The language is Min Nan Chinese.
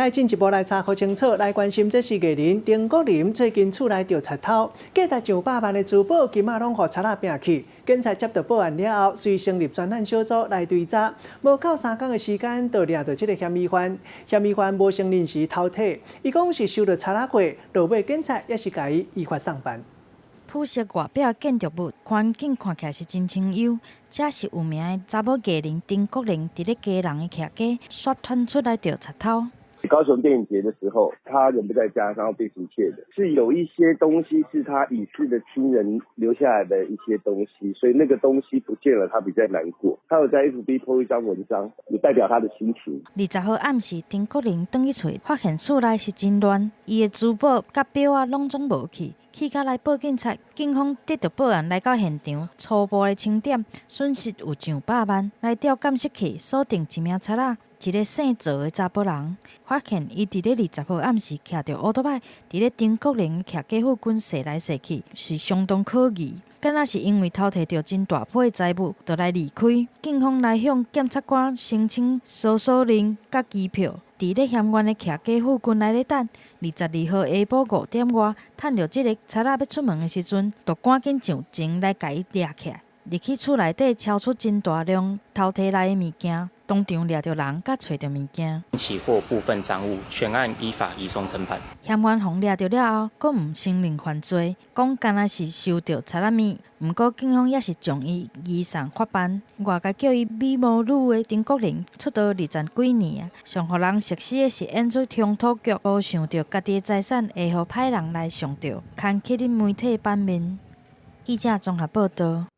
愛進一步來查予清楚，來關心這是藝人丁國林最近厝內著賊偷，價值上百萬的珠寶金仔攏予賊仔拚去。警察接到報案了後，隨成立專案小組來追查，無夠3工的時間，就掠著這个嫌疑犯。嫌疑犯無承認是偷提，伊講是收著賊仔貨，落尾警察也是共伊依法送辦。朴實外表的建築物，環境看起來是真清幽。這是有名的查某藝人丁國林佇咧基隆的徛家，煞傳出來著賊偷。高雄電影節的時候，他人不在家，然後被行竊的，是有一些東西是他已逝的親人留下來的一些東西，所以那個東西不見了，他比較難過。他有在 FB po 一張文章，也代表他的心情。20號暗時，丁國林轉去厝，發現厝內是真亂，伊的珠寶佮錶仔攏總無去，氣甲來報警察，警方得著報案來到現場，初步的清點損失有上百萬，來調監視器鎖定一名賊仔。一个姓趙的查埔人，發現伊佇咧20號暗時騎著歐多擺，佇咧丁國林徛家附近踅來踅去，是相當可疑。敢若是因為偷提著真大批財物，就來離開。警方來向檢察官申請搜索令佮機票，佇咧嫌犯的徛家附近來咧等。22號下晡5點外，趁著這个賊仔欲出門的時陣，就趕緊上前來共伊掠起來。入去厝內底，抄出真大量偷提來的物件，當場掠著人，佮揣著物件。起獲部分贓物，全案依法移送偵辦。嫌犯予掠著了後，閣毋承認犯罪，講敢若是收著賊仔物。毋過警方也是將伊移送法辦。外界叫伊美魔女的丁國林出道20幾年啊，上予人熟悉的是演出鄉土劇，無想著家己的財產會予歹人來上著，牽起恁媒體版面。記者綜合報導。